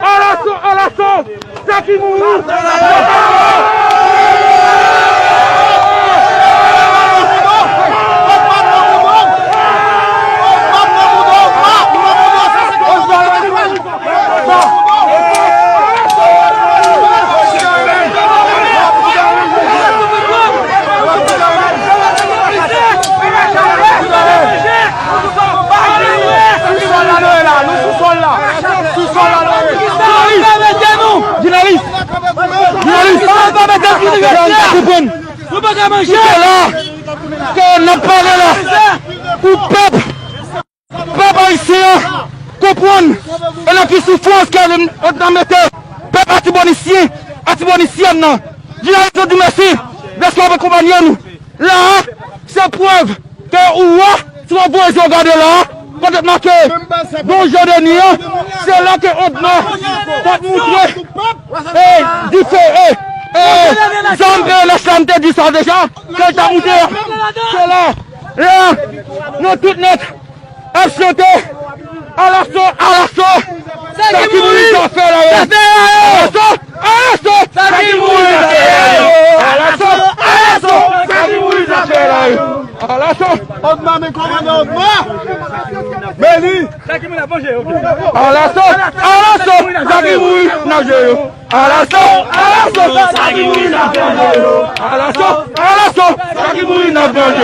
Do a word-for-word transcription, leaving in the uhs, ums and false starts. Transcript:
Alaso, alaso, sa ki mouri. Sou sòl la nou ye la, nou sou sòl la. Sou sòl la nou ye. Jounalis, jounalis, jounalis, nou pa ka manje. Kite la, ke n ap pale la pou pèp, pèp ayisyen an konprann e nan ki soufrans ke n ap mete pèp atibonisyen, atibonisyèn nan. Jounalis, nou di mèsi dèske w ap akonpanye nou. La a, se prèv ke ou wè, si w ap voye zye w gade la a, kote t make Don Jan Deni an, se la ke Odma t ap moutre, e, dife, e, e, zam P N H la, m te di sa deja, ke l t ap moutre a. Se la, la, nou tout nèt ap chante, alaso, alaso, sa ki mouri sa fè la yo. Alaso, alaso, sa ki mouri sa fè la yo. Alaso, alaso, sa ki mouri sa fè la yo. Alaso. Odma, men kòmandan Odma. Men li. Alaso, alaso, sa ki mouri n ap jere yo. Alaso, alaso, sa ki mouri n ap jere yo. Alaso, alaso, sa ki mouri n ap jere yo.